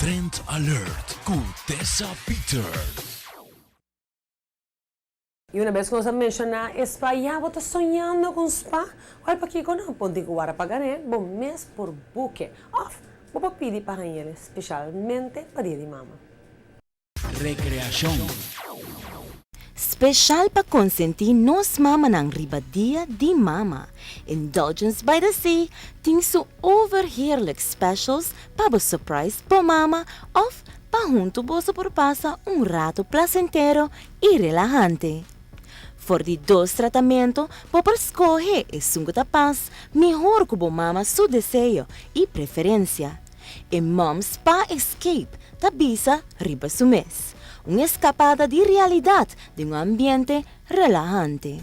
Trend Alert ku Tessa Peters. I una bes ku nos a menshoná e spa, ya bo ta soñando ku un spa? Wèl pakiko no? Ponti ku wara pa gan'é, bo mes por buke. Òf bo por pidi pa hañ'el speshalmente pa Dia di Mama. Rekreashon. Speshal pa konsentí nos mamanan riba Dia di Mama, Indulgence by the Sea tin su overheerlijk specials pa bo surprise bo mama òf pa huntu boso por pasa un rato placentero i relahante. For di dos tratamentu bo por skohe esun ku ta pas mihor ku bo mama su deseo i preferensia. E Mom Spa Escape ta bisa riba su mes, un eskapada di realidat den un ambiente relahante.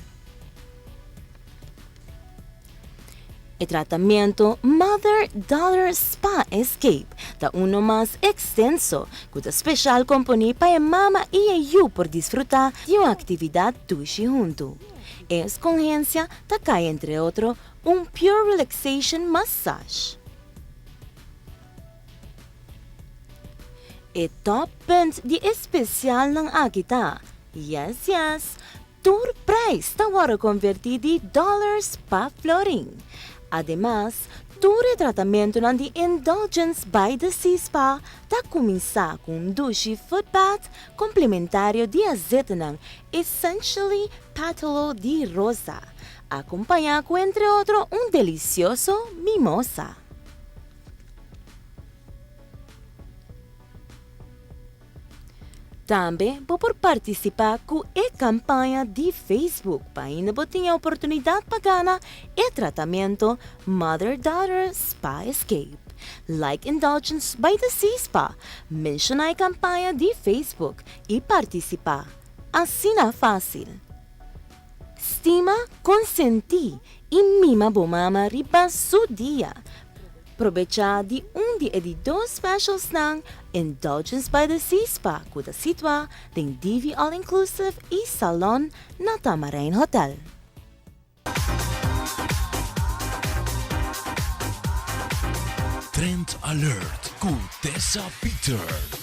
E tratamentu Mother Daughter Spa Escape ta uno mas ekstenso ku ta speshal komponí pa e mama i e yu por disfrutá di un aktividat dushi huntu. E eskonhensia ta kai entre otro un Pure Relaxation Massage. E toppunt di e spesialnan aki ta, yes yes, Tur prijs ta wòrdu konvertí di dòlars pa florin. Ademas, tur e tratamentunan di Indulgence by the Sea Spa ta kuminsá ku un dushi footbath komplementario di azetenan Essentially Petalo di Rosa, akompañá ku entre otro un delisioso mimosa. Tambe bo por partisipá ku e kampaña di Facebook pa ainda bo tin e oportunidat pa gana e tratamentu Mother Daughter Spa Escape. Like Indulgence by the Sea Spa, menshoná e kampaña di Facebook i partisipá. Asina fásil! Stima, konsentí i mima bo mama riba su dia. Probechá di un di e di dos specialsnan Indulgence by the Sea Spa ku ta situá den Divi All Inclusive i Salon na Tamarijn Hotel. Trend Alert ku Tessa Peters.